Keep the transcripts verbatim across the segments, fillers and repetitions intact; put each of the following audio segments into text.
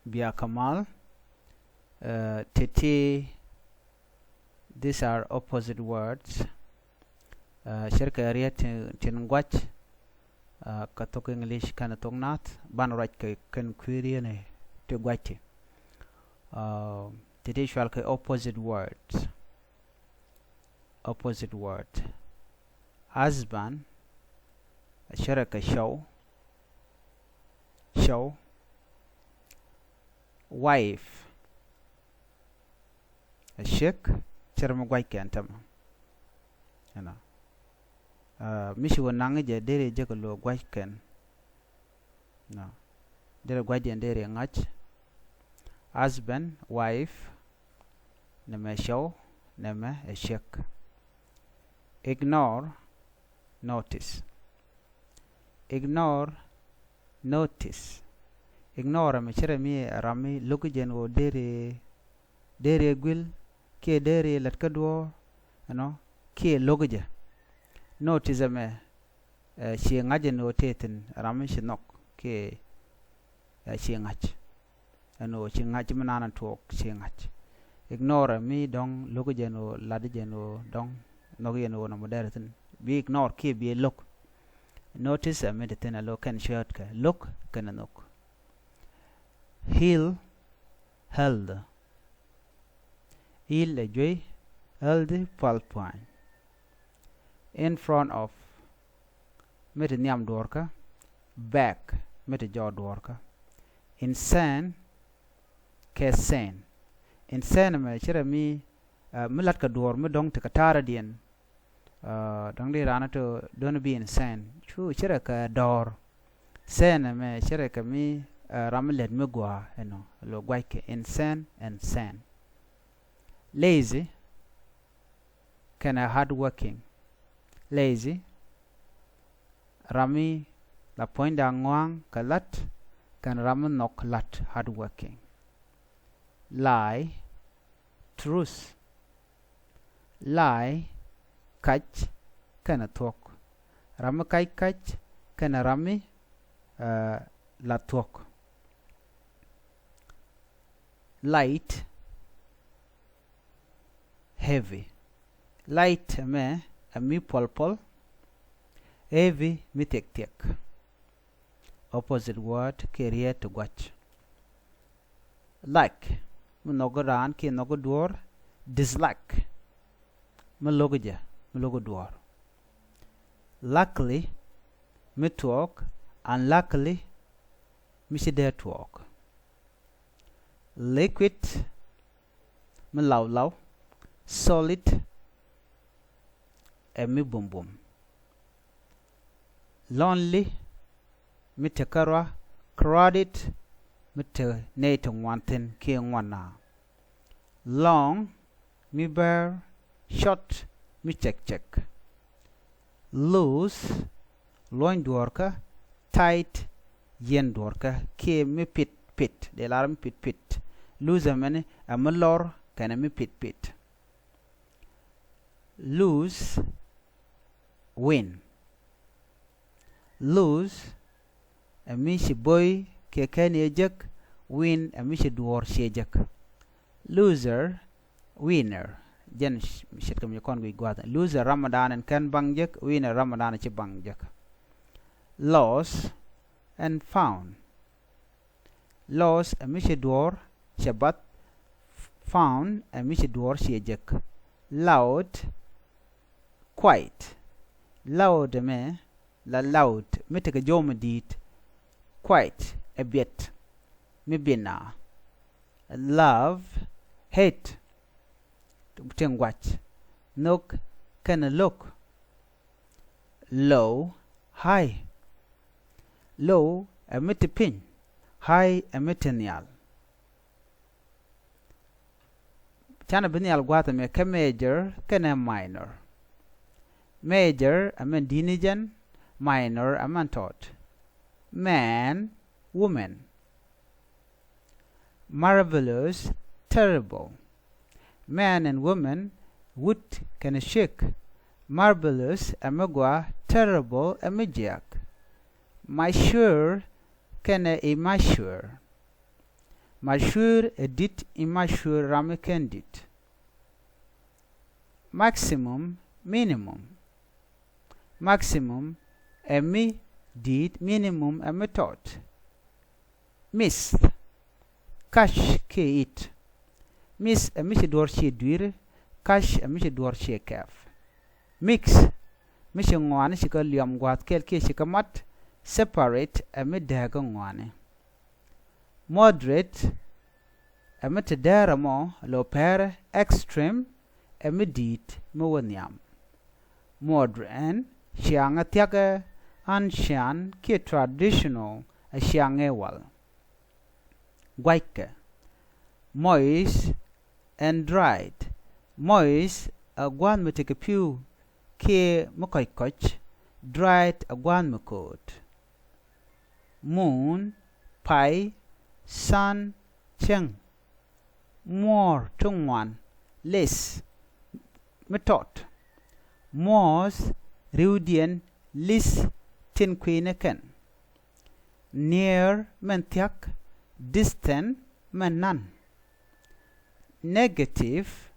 Bia kɛ mal. Titi, these are opposite words. Cärkɛ riet tin gua̱c kɛ thok English kɛnɛ thok Naath, banɛ ruac kɛ kɛn kui̱ riet ni ti gua̱c ti. Titi cual kɛ opposite words. Opposite word. Husband, cärkɛ cɔw. Cɔw. Wife, a chick. Cärɛ mi gua̱c kɛn tämɛ. Ɛnɔ mi ci wä naŋ jɛ deri jɛ kɛ lo̱ gua̱c kɛn. Nɔ deri gua̱c jɛ deri ŋa̱c. Husband, wife, nɛmɛ cɔw, nɛmɛ a chick. Ignore, notice. Ignore, notice. Ignore ɛmɛ cärɛ mi ram mi lo̱k jɛn ɣöö deri, deri guil kiɛ deri lät kä duɔ̱ɔ̱r, ɛnɔ kiɛ lo̱k jɛ. Notice ɛmɛ ci ŋa̱c ɛn ɣöö tëë thi̱n ram mi ci nhɔk kiɛ ci ŋa̱c. Ɛn ɣöö ci ŋa̱c mi naan tuɔɔk ci ŋa̱c. Ignore mi dɔ̱ŋ lo̱k jɛ ɛn ɣöö lat jɛ ɛn ɣöö dɔ̱ŋ nhɔk yɛn ɣöö nɔmɔ dɛr thi̱n. Bi ignore kiɛ bi lo̱k. Notice ɛ mi te thi̱n ɛ lo̱k kɛn ciöötkɛ lo̱k kɛn ɛ nhɔk. Heal, health. Heal ɛ juey, health pual pua̱ny. In front of mi te nhiam duɔ̱ɔ̱rkä. Back mi te jɔɔk duɔ̱ɔ̱rkä. In send, kɛ send. In send ɛmɛ cärɛ mi mi la̱t kɛ duɔ̱ɔ̱r mi dɔ̱ŋ tekɛ ta̱a̱rädiɛn. Dɔ̱ŋ di raan ɛ to don't be in send. Cu cärɛ kɛ dɔ̱ɔ̱r. Send ɛmɛ cärɛ kɛ mi ram mi lät mi gua̱a̱ ɛnɔ lo̱ gua̱ckɛ in send and send. Lazy kɛnɛ hard working. Lazy, ram mi la puɔ̱nyda ŋɔa̱a̱ŋ kɛ la̱t, kɛnɛ ram mi nhɔk la̱t, hard working. Lie, truth. Lie, kac kɛnɛ thuɔ̱k. Ram mi kac kac kɛnɛ ram mi la thuɔ̱k. Light, heavy. Light ɛmɛ ɛ mi puɔl puɔl. Heavy mi thiɛk thiɛk. Opposite word kiɛ riet ti gua̱c. Like, mi nhɔk raan kiɛ nhɔk duɔ̱ɔ̱r. Dislike, mi lo̱k jɛ, mi lo̱k duɔ̱ɔ̱r. Luckily, mi tuɔɔk. Unluckily, mi ci dee tuɔɔk. Liquid, mi law law. Solid, ɛ mi bumbum. Lonely, mi te kärɔa. Crowded, mi te nɛy ti ŋuan thi̱n kiɛ ŋuan na. Long, mi bär. Short, mi cɛk cɛk. Loose, luɔ̱ny duɔ̱ɔ̱rkä. Tight, yiɛn duɔ̱ɔ̱rkä kiɛ mi pit pit. Dee lar mi pit pit. Loose ɛmɛni ɛ mi lɔr kɛnɛ mi pit pit. Lose, win. Lose ɛ mi ci bo̱y kiɛ kɛn yɛ jek. Win ɛ mi ci duɔ̱ɔ̱r ciɛ jek. Loser, winner. Jɛn ce̱tkɛ mi ci kɔn guic gua̱a̱th. Loser ram mi da̱a̱n ɛn kɛn baŋ jek. Winner ram mi da̱a̱n ci baŋ jek. Lost and found. Lost ɛ mi ci duɔ̱ɔ̱r cɛ bath. Found ɛ mi ci duɔ̱ɔ̱r ciɛ jek. Loud, quiet. Loud ɛmɛ la loud mi tekɛ jɔw mi di̱i̱t. Quiet ɛ biɛt mi bi̱na. Love, hate. Tiŋ gua̱c. Nhök kɛnɛ lo̱k. Low, high. Low ɛ mi ti piny. High ɛ mi ti nhial. Canɛ bi nhial gua̱a̱th ɛmɛ kɛ major kɛnɛ minor. Major ɛ mɛn di̱t ni jɛn. Minor ɛ mɛn tɔt. Man, woman. Marvelous, terrible. Men and women, wut kɛnɛ ciek. Marvelous ɛ mi gɔaa. Terrible ɛ mi jiäk. Mature kɛnɛ immature. Macuer ɛ di̱t i̱ macuer ram i̱ kɛn di̱t. Maximum, minimum. Maximum ɛ mi di̱i̱t, minimum ɛ mi tɔt. Miss, kac kiɛ it. Miss ɛ mi ci duɔ̱ɔ̱r ciɛ dui̱r, kac ɛ mi ci duɔ̱ɔ̱r ciɛ kɛp. Mix, mi ci ŋɔaani ci kɛ liɔm gua̱a̱th kɛl kiɛ ci kɛ mat. Separate ɛ mi dääk ŋɔaani. Moderate ɛ mi te däär ɛmɔ lo̱ pɛrɛ. Extreme ɛ mi di̱i̱t mi wä nhiam. Modern ciaŋ ɛ thia̱kɛ ancient kiɛ traditional ɛ ciaŋ ɛ wal. Gua̱ckɛ. Moist and dried. Moist ɛ gua̱a̱th mi tekɛ pi̱w kiɛ mi kɔ̱ckɔ̱c. Dried ɛ gua̱a̱th mi ko̱o̱t. Moon, pay, sun, cäŋ. Muɔ̱ɔ̱r ti ŋuan. Less, mi tɔt. Most, ri̱wdiɛn. Least, tin kui̱ni kɛn. Near, min thia̱k. Distant, min nan. Negative,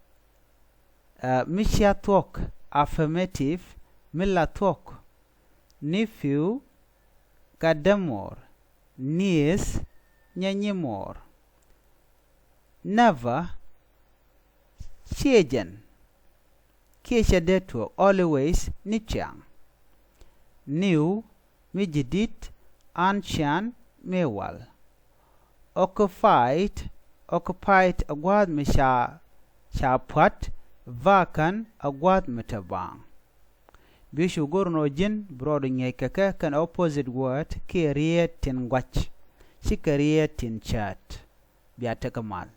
mi cia thuɔ̱k. Affirmative, mi la thuɔ̱k. Nephew, gat dämuɔɔr. Niece, nyɛ nyimuɔɔr. Never, ciɛ jɛn kiɛ cɛ dee tuɔɔk. Always, ni ciaŋ. New, mi ji̱ di̱t. Ancient, mi wal. Occupied, occupied ɛ gua̱a̱th mi ca ca pua̱t. Vacant ɛ gua̱a̱th mi te baaŋ. Bi cu go̱r nɔ ji̱n bi rɔɔdu ŋi̱eec kɛ kɛ kɛn opposite word kiɛ riet tin gua̱c. Cikɛ riet tin cäät. Bia tekɛ mal.